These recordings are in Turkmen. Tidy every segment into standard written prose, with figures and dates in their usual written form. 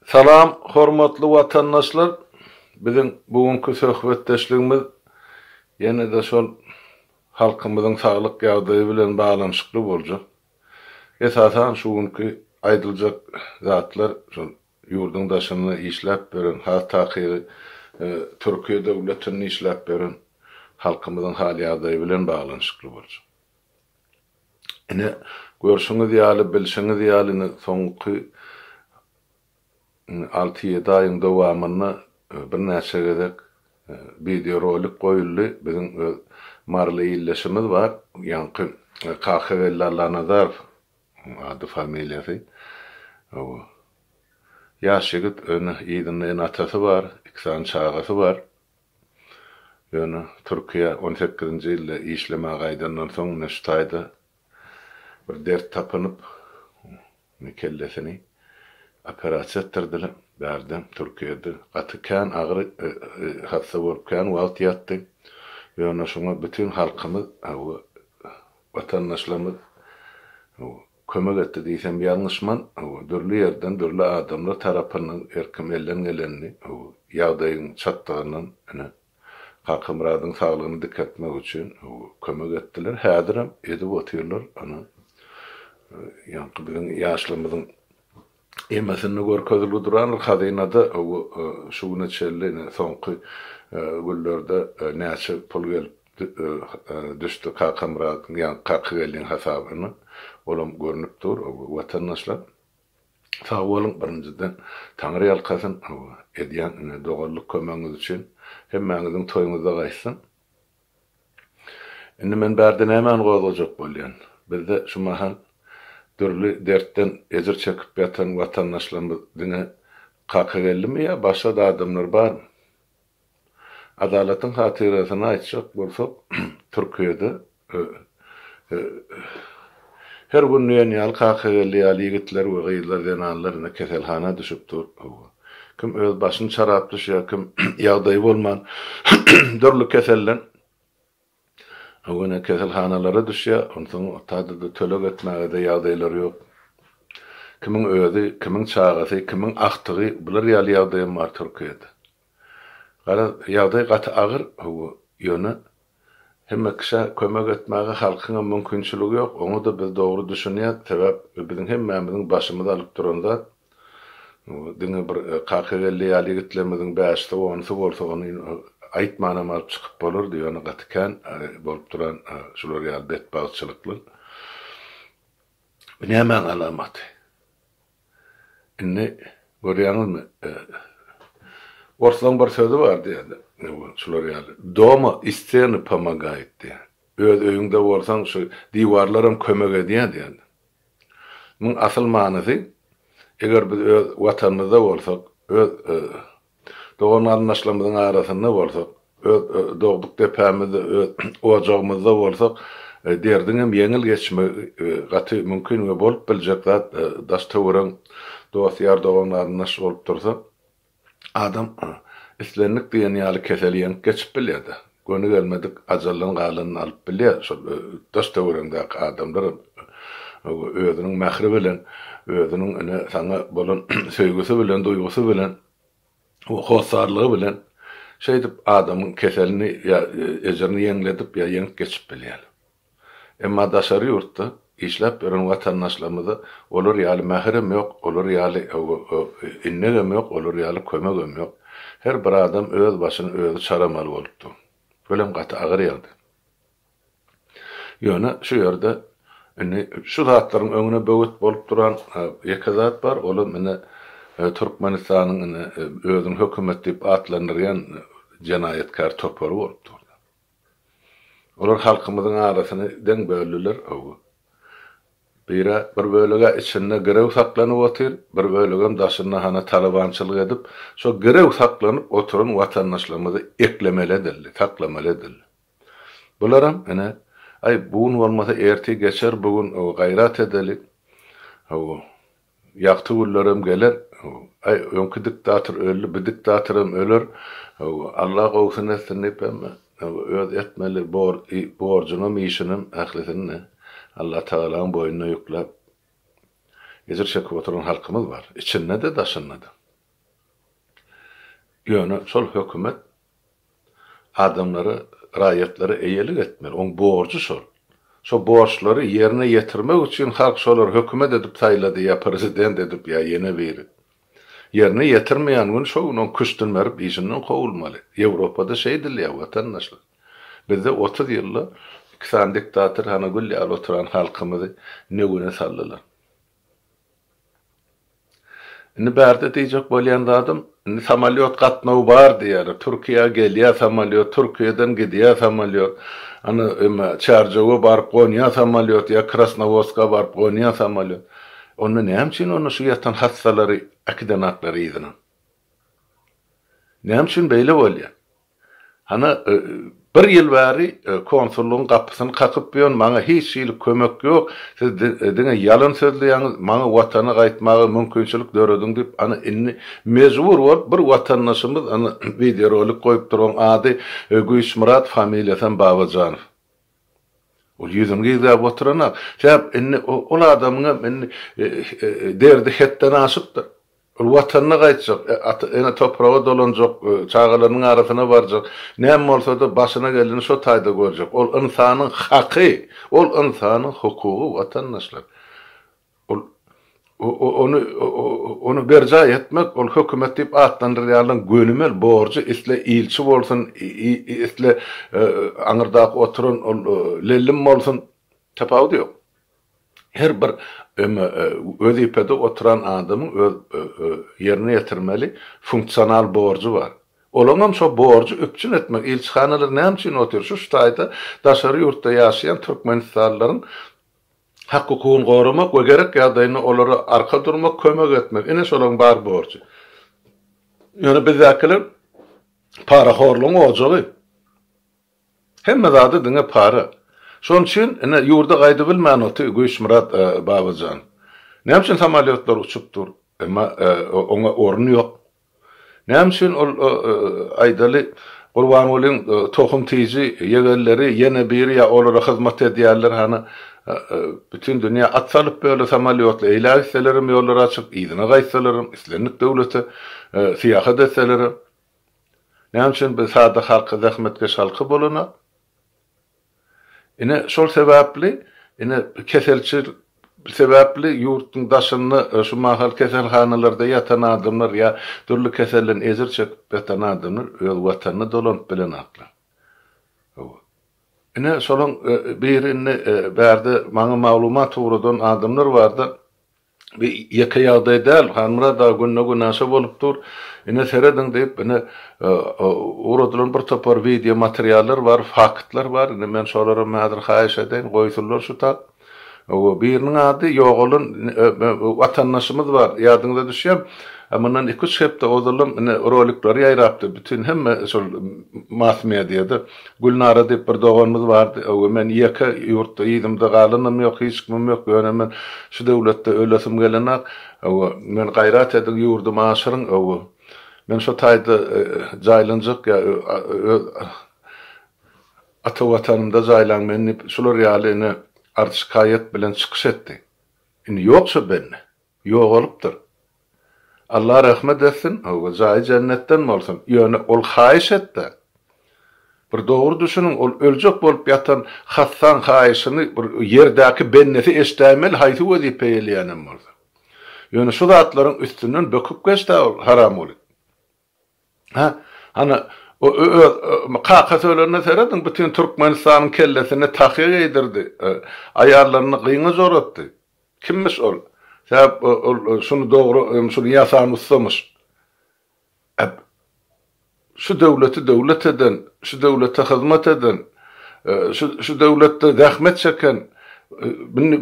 Salam hormatly watandaşlar! Biziň bu günki söhbetdeşligimiz ýene-de şol halkymyzyň saglyk ýagdaýy bilen baglanyşykly boljak. Esasan şu günki aýdyljak zatlar şol ýurduň daşynda işläp ýören, has takygy Türkiýe döwletinde işläp ýören halkymyzyň hal-ýagdaýy bilen baglanyşykly boljak. Ine, görşüňiz ýaly, bilşiňiz ýaly, ine, soňky alty-ýedi aýyň dowamynda birnäçe gezek wideorolik goýuldy. Biziň öz maryly ildeşimiz bar, ýaňky Kakageldi Allanazarow ady, familiýasy. Hawa. Ýaş ýigit, ýöne yzynda ene-atasy bar, iki sany çagasy bar. Ýöne Türkiýä on sekizinji ýylda işlemäge gaýdandan soň ine şu taýda bir dert tapynyp, ine kellesini operasiýa etdirdiler. Bärde, Türkiýede gaty kän agyr hassa bolup kän wagt ýatdy. Ýöne şuňa bütin halkymyz, hawa, watandaşlarymyz kömek etdi diýsem ýalňyşman, dürli ýerden dürli adamlar tarapyndan her kim elden gelenini, ýagdaýyň çatdygyndan ine, Kakamyradyň saglygyny dikeltmek üçin kömek etdiler. Häzirem edip otyrlar. Ana, ýaňky biziň ýaşlarymyzyň Hemmesinde görkezilgi durandyr hazynada şu güne çenli ine soňky günlerde näçe pul gelip düşdi Kakamyradyň ýa Kakageldiň hasabyna olam görnüp dur watandaşlar sag boluň birinjiden Taňry ýalkasyn edýän ine doganlyk kömegiňiz üçin hemmäňiziň toýuňyzda gaýtsyn. Indi men bärde nämäni gozgajak bolýan? Bizde şu mahal dürli dertden ejir çekip ýatan watandaşlarymyz diňe Kakageldimi ýa başga-da adamlar barmy? Adalatyň hatyrasyna aýtjak bolsak, Türkiýede Her gün diýen ýaly Kakageldi ýaly ýigitler we gyzlar, zenanlar ine keselhana düşüp dur. Hawa. Kim öz başyny çarap düşýär, kim ýagdaýy bolman dürli keselden hawa ine keselhanalara düşýär. Onsoň otada-da töleg etmäge-de ýagdaýlary ýok. Kimiň özi, kimiň çagasy, kimiň agtygy bular ýaly ýagdaýam bar Türkiýede. Garaz, ýagdaý gaty agyr, hawa, ýöne hemme kişä kömek etmäge halkyňam mümkinçiligi ýok, oňa-da biz dogry düşünýäs, sebäp biziň hemmämiziň başymyzy alyp duran zat, diňe bir Kakageldi ýaly ýigitlerimiziň bäşisi, onusy bolsa, ony aýtmanam alyp çykyp bolardy, ýöne gaty kän bolup duran şular ýaly betbagtçylyklar. Bu nämäň alamaty? Indi görýäňizmi, orslaň bir sözi bar diýýär-de, şular ýaly, Doma i steny pomagaýt diýýär. Öz öýüňde bolsaň, şu diwarlaram kömek edýär diýýär. Muň asyl manysy, eger biz öz Watanymyzda bolsak, öz Dogan-garyndaşlarymyzyň arasynda bolsak, öz dogduk depämizde, öz ojagymyzda bolsak, derdiňem ýeňil geçmegi gaty mümkin we bolup biljek zat. Daş-töweregiň dost-ýar, dogan-garyndaş bolup dursa, adam islendik diýen ýaly keseli ýeňip geçip bilýär-de. Göni gelmedik ajaldan galanyny alyp bilýär. Şol daş-töweregiňdäki adamlar özüniň mähri bilen, özüniň ine saňa bolan söýgüsi bilen, duýgusy bilen, hossarlygy bilen şeýdip adamyň keselini ýa ejirini ýeňledip ýa ýeňip geçip bilýär. Emma daşary ýurtda işläp ýören watandaşlarymyzda olar ýaly mähirem ýok, olar ýaly innegem ýok, olar ýaly kömegem ýok. Her bir adam öz başyny özi çaramaly bolup dur. Bölem gaty agyr ýagdaý. Ýöne şu ýerde indi şu zatlaryň öňüne böwet bolup duran ýeke zat bar, olam ine Türkmenistanyň ine özüni hökümet diýip atlandyrýan jenaýatkär topary bolup dur. Olar halkymyzyň arasyny deň böldüler, hawa. Bira bir bölegi içinde girew saklanyp otyr, bir bölegem daşynda hana talabançylyk edip, şo girew saklanyp oturan watandaşlarymyzy eklemeli edildi, saklamaly edildi. Bularam, ine, aý, bu gün bolmasa ertir geçer, bu gün gaýrat edeli, hawa, Ýagty günlerem geler. Aý, öňki diktator öldi, bi diktatoram öler. Alla gowusyny etsin diýip hemme öz etmeli borjunam, işinem ählisini Allatagalaň boýnuna ýükläp, ejir çekip oturan halkymyz bar. Içinde-de, daşynda-da. Ýöne şol hökümet adamlara, raýatlara eýelik etmeli. Oň borjy şol. Şo borçlary ýerine ýetirmek üçin halk şolary hökümet edip saýlady ýa prezident edip ýa ýene biri. Ýerine ýetirmeýän gün şo gün oň küştüni berip işinden kowulmaly. Ýewropada şeýdilýär watandaşlar. Bizde 30 ýylda iki sany diktator hana gül ýaly oturan halkymyzy ne güne saldylar. Indi bärde diýjek bolýan zadym, indi samolýot gatnawy bar diýýärler. Türkiýä gelýär samolýot, Türkiýeden gidýär samolýot. Ana, eme, Çärjewe baryp gonýar samolýot ýa Krasnowodska baryp gonýar samolýot. Onda näme üçin onda şu ýatan hassalary äkidenaklar yzyna? Näme üçin beýle bolýar? Hany, bir ýyl bäri konsullygyň gapysyny kakyp ýörün, maňa hiç hili kömek ýok, siz diňe ýalan sözleýäňiz, maňa Watana gaýtmaga mümkinçilik dörediň diýip, ana, indi mejbur bolup bir watandaşymyz, ana, wideorolik goýupdyr, oň ady Güýçmyrat, familiýasam Babajanow. Ol ýüzüni gizläp oturanok. Sebäp indi ol adamyňam indi derdi hetden aşypdyr. Ol Watanyna gaýtjak, ata, ene topraga dolanjak, çagalarynyň arasyna barjak, näme bolsa-da başyna geleni şo taýda görjek. Ol ynsanyň haky, ol ynsanyň hukugy watandaşlar. Ol ony ony berjaý etmek ol hökümet diýip atlandyrýanlaryň gönümel borjy, isle ilçi bolsun, isle aňyrdaky oturan ol lellim bolsun, tapawudy ýok. Her bir wezipede oturan adamyň öz ýerine ýetirmeli funksional borjy bar. Olaňam şo borjy üpjün etmek. Ilçihanalar näme üçin otyr? Şu şu taýda daşary ýurtda ýaşaýan türkmenistanlylaryň hak-hukugyny goramak we gerek ýagdaýynda olara arka durmak, kömek etmek. Ine şolaryň bar borjy. Ýöne bizdäkiler parahorlugyň ojagy. Hemme zady diňe para. Şonuň üçin ine ýurda gaýdybilmän oty Güýçmyrat babajan. Näme üçin samolýotlar uçup dur? Emma oňa orun ýok. Näme üçin ol aýdaly Gurbangulyň tohum tiji ýegenleri ýene biri ýa olara hyzmat edýänler hany bütin dünýä at salyp böle samolýotly eýläk gitselerem ýollar açyk, yzyna gaýtsalaram, islendik döwlete syýahat etselerem. Näme üçin biz sada halky zähmetkeş halky bolana? Ine şol sebäpli ine keselçi sebäpli ýurtduň daşynda şu mahal keselhanalarda ýatan adamlar ýa dürli keselden ejir çekip ýatan adamlar öz watanyna dolanyp bilenaklar. Hawa. Ine şolaň biri indi bärde maňa maglumat ugradan adamlar barda Bir ýeke ýagdaý däl, Hanmyrat aga günde-günaşa bolup dur. Ine serediň diýip, ine ugradylan bir topar wideo materiallar bar, faktlar bar. Indi men şolaram häzir haýyş edeýin, goýsunlar şu tap. Biriniň ady ýogalan watandaşymyz bar, ýadyňyza düşýärmi? Mundan iki-üç hepde ozalam ine rolikleri ýaýrapdy bütin hemme şol mass mediada. Gülnara diýip bir doganymyz bardy. Öwe men ýeke ýurtda yzymda galanam ýok, hiç kimim ýok, ýöne men şu döwletde ölesim gelenak. Öwe, men gaýrat ediň ýurdumy aşyryň, öwe. Men şo taýda jaýlanjak ýa öz ata watanymda jaýlaň meni diýip, şular ýaly ine arz-şikaýat bilen çykyş etdi. Indi ýok şo bende. Ýogalypdyr. Allah rehmet etsin, hawa, jaýy jennetden bolsun. Ýöne ol haýyş etdi. Bir dogry düşüniň, ol öljek bolup ýatan hassaň haýyşyny bir ýerdäki bendesi eşdäýmeli, haýsy wezipe eýeleýänem bolsa. Ýöne şu zatlaryň üstünden böküp geçdä ol Haramguly. Hä? Hany, o öz kakasy ölende serediň, bütin Türkmenistanyň kellesine tahýa geýdirdi, aýallaryny gyňaç oratdy. Kimmiş ol? Sebäp ol şuny dogry, şuny ýasan ussamyş. Şu döwleti döwlet eden, şu döwlete hyzmat eden, şu şu döwletde zähmet çeken,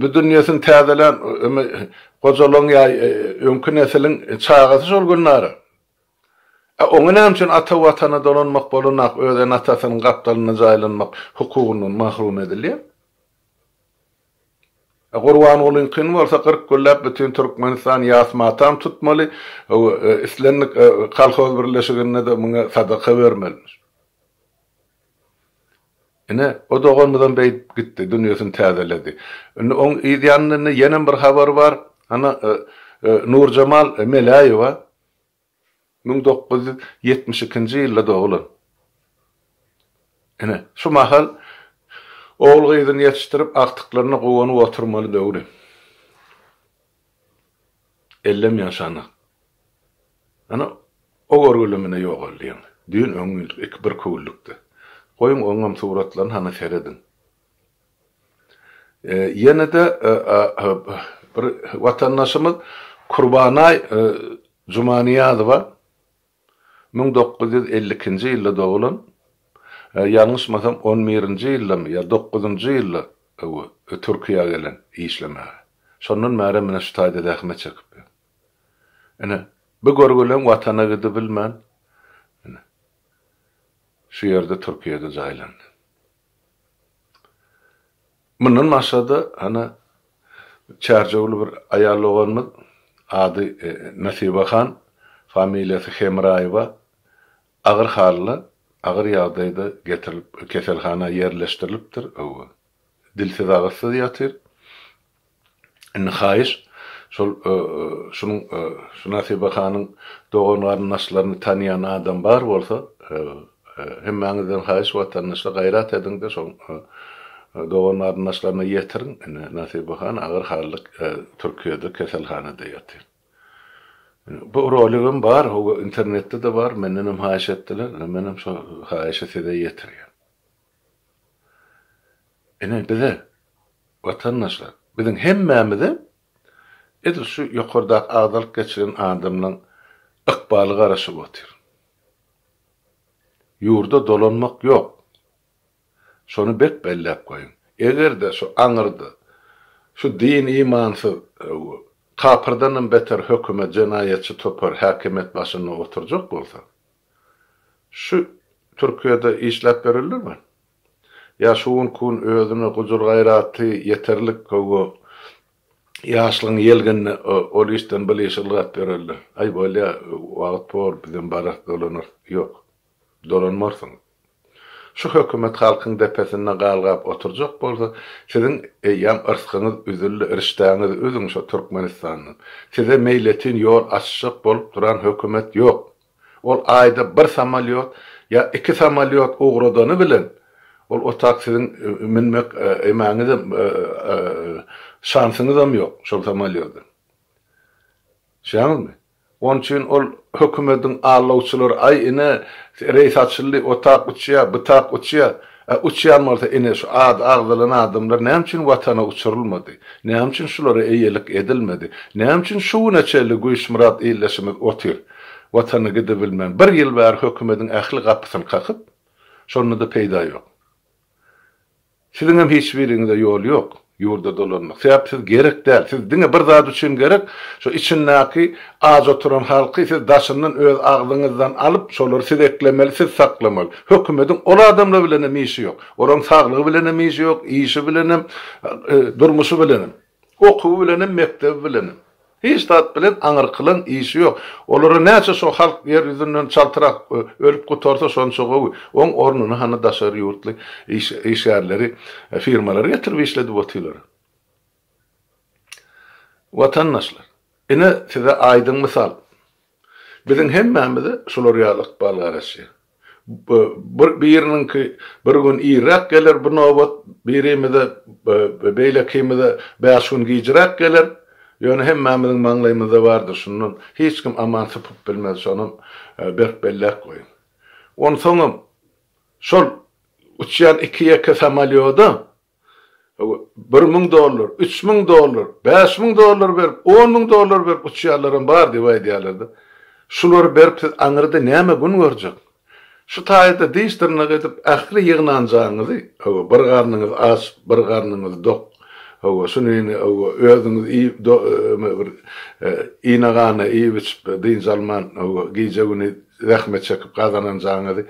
bu dünýesini täzelän gojalaň ýa öňki nesiliň çagasy şol Gülnara. A oňa näme üçin ata Watana dolanmak bolanak öz ene-atasynyň gapdalynda jaýlanmak hukugyndan mahrum edilýär? A Gurbangulyňkyny bolsa 40 günläp bütin Türkmenistan ýas-matam tutmaly, islendik kolhoz birleşiginde-de muňa sadaka bermelimiş. Ine, o doganymyzam beýdip gitdi, dünýesini täzeledi. Indi oň yz ýanynda indi ýenem bir habar bar. Ana, Nurjemal Meläýewa. 1972-nji ýylda doglan. Ine, şu mahal ogul-gyzyny ýetişdirip, agtyklaryna guwanyp oturmaly döwri. Ellem ýaşanak. Ana, o görgüli mine ýogaldy ýaňy. Düýn öňňin iki bir köwüllükde. Goýuň oňam suratlaryny hany serediň. Ýene-de bir watandaşymyz Kurbanaý Jumaniýazowa 1952-nji ýylda doglan, ýalňyşmasam on birinji ýyldamy ýa dokuzynjy ýylda Türkiýä gelen işlemäge. Şondan bärem mine şu taýda zähmet çekip ýör. Ine, bu görgülem Watana gidibilmän, ine, şu ýerde Türkiýede jaýlandy. Mundan başga-da, hany, çärjewli bir aýal doganymyz, ady Nesibe han, familiýasy Hemraýewa, agyr halda, agyr ýagdaýda getirilip, keselhana ýerleşdirilipdir, hawa, dilsiz-agyzsyz ýatyr. Indi haýyş, şol şunuň şu Nasiba hanyň dogan-garyndaşlaryny tanýan adam bar bolsa, hemmäňizden haýyş watandaşlar gaýrat ediň-de şoň dogan-garyndaşlaryna ýetiriň. Indi Nasiba han agyr halda Türkiýede keselhanada ýatyr. Bu roligem bar, hawa internetde-de bar, mendenem haýyş etdiler, menem şo haýyşy size ýetirýän. Ine bize, watandaşlar, biziň hemmämize edil şu ýokardaky agzalyp geçilen adamlaň ykbaly garaşyp otyr. Ýurda dolanmak ýok. Şony bek belläp goýuň. Eger-de şu aňyrda şu din-imansyz, kapyrdanam beter hökümet, jenaýatçy topar häkimiýet başynda oturjak bolsa, Şu Türkiýede işläp berildirmi? Ýa şu günki gün özüne gujur-gaýraty ýeterlik hawa ýaşlygyň ýelginine ol işden bil işi ylgap ýörerler. Aý bolýa wagt bor bizem bararys dolanarys. Ýok. Dolanmarsyňyz. Şu hökümet halkyň depesinde galgap oturjak bolsa siziň eýýäm yrsgyňyz üzüldi rişdäňizi üzüň şo Türkmenistandan. Size meýletin ýol açjak bolup duran hökümet ýok. Ol aýda bir samolýot ýa iki samolýot ugradany bilen, ol otak siziň münmek emäňizem, şansyňyzam ýok şol samolýoda. Düşýäňizmi? Onuň üçin ol hökümediň allawçylary, aý ine, reýs açyldy, otak uçýar, bu tak uçýar. Ä uçýan bolsa ine şu ady agzalan adamlar näme üçin watana uçurylmady? Näme üçin şulara eýelik edilmedi? Näme üçin şu güne çenli Güýçmyrat ildeşimiz otyr? Watana gidibilmän bir ýyl bäri hökümediň ähli gapysyny kakyp, şonda-da peýda ýok. Siziňem hiç biriňize ýol ýok ýurda dolanmak. Sebäp siz gerek däl. Siz diňe bir zat üçin gerek, şo içindäki aç oturan halky siz daşyndan öz agzyňyzdan alyp, şolary siz eklemeli, siz saklamaly. Hökümediň ol adamlar bilenem işi ýok. Olaryň saglygy bilenem işi ýok, işi bilenem, durmuşy bilenem. Okuwy bilenem, mekdebi bilenem. Hiç zat bilen aňyrkylaň işi ýok. Olara näçe şo halk ýer ýüzünden çaltrak ölüp gutarsa şonça gowy. Oň ornuny hany daşary ýurtly işgärleri, firmalary getirip işledip otyrlar. Watandaşlar, ine size aýdyň mysal. Biziň hemmämize şular ýaly ykbal garaşýar. Bir biriniňki bir gün irräk geler bu nobat, birimize beýlekimize bäş gün gijräk geler. Ýöne hemmämiziň maňlaýymyzda bardyr şundan hiç kim aman sypyp bilmez şonam berk belläp goýuň. Onsoňam şol uçýan iki-ýeke samolýoda 1000 dollar, 3000 dollar, 5000 dollar berip, 10000 dollar berip uçýanlaram bar diýip aýdýarlar-da. Şulary berip siz aňyrda näme gün görjek? Şu taýda diş-dyrnak edip ähli ýygnanjaňyzy, hawa, bir garnyňyz aç, bir garnyňyz dok, hawa, şunyny, hawa, özüňiz iýip, bir ine-gana iýip-içip, dynç alman, hawa, gije-güni zähmet çekip gazananjaňyzy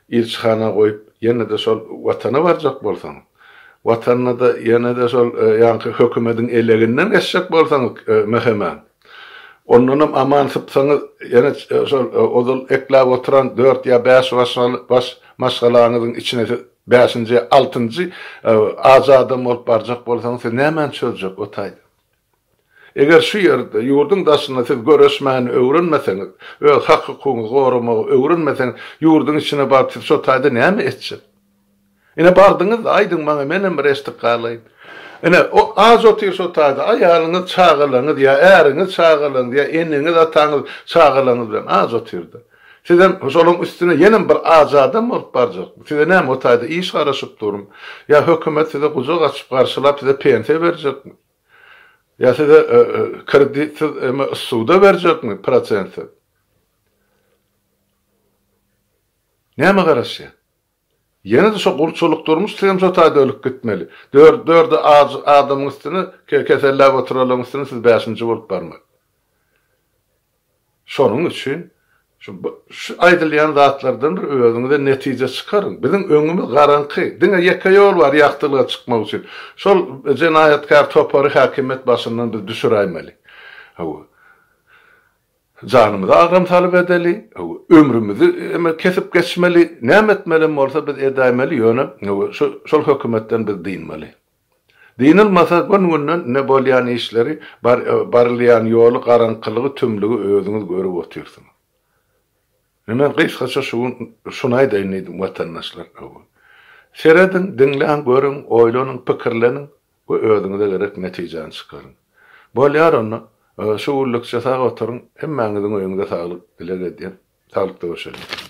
ilçihana goýup, ýene-de şol Watana barjak bolsaňyz, Watanda-da ýene-de şol ýaňky hökümediň eleginden geçjek bolsaňyz MHM-iň, ondanam aman sypsaňyz, ýene şol ozal ekläp oturan dört ýa bäş baş maşgalaňyzyň içine siz bäşinji ýa altynjy ajy adam bolup barjak bolsaňyz, siz nämäni çözjek o taýda? Eger şu ýerde, ýurduň daşynda siz göreşmäni öwrenmeseňiz, öz hak-hukugyňyzy goramagy öwrenmeseňiz, ýurduň içine baryp siz şo taýda näme etjek? Ine bardyňyz-da, aýdyň maňa, menem bir eşdip galaýyn. Ine, o aç otyr şo taýda, aýalyňyz, çagalaryňyz ýa äriňiz, çagalaryňyz ýa eneňiz, ataňyz, çagalaryňyz bilen aç otyrda. Sizem şolaryň üstüne ýenem bir aç adam bolup barjakmy? Size näme o taýda iş garaşyp durmy? Ýa hökümet size gujak açyp garşylap size pensiýa berjekmi? Ýa size kreditsiz eme ssuda berjekmi prosentsiz? Näme garaşýar? Ýene-de şo gulçulyk durmuş sizem şo taýda ölüp gitmeli. Dör dörde aç adamyň üstüne keselläp oturanlaryň üstüne siz bäşinji bolup barmaly. Şonuň üçin şu şu aýdylýan zatlardan bir özüňize netije çykaryň. Biziň öňümiz garaňky. Diňe ýeke ýol bar ýagtylyga çykmak üçin. Şol jenaýatkär topary häkimiýet başyndan biz düşüräýmeli. Hawa. Janymyza agram salyp edeli, hawa, ömrümizi eme kesip geçmeli, näme etmelem bolsa biz edäýmeli, ýöne hawa, şu şol hökümetden biz dynmaly. Dynylmasa gün-günden ne bolýan işleri, bar barylýan ýoly, garaňkylygy, tümlügi özüňiz görüp otyrsyňyz. Indi men gysgaça şu gün şuny aýdaýyn diýdim watandaşlar, hawa. Serediň, diňläň, görüň, oýlanyň, pikirleniň we özüňize gerek netijäni çykaryň. Bolýar onda, şu günlükçe sag oturyň, hemmäňiziň öýüňize saglyk dileg edýän. Saglykda görşeliň.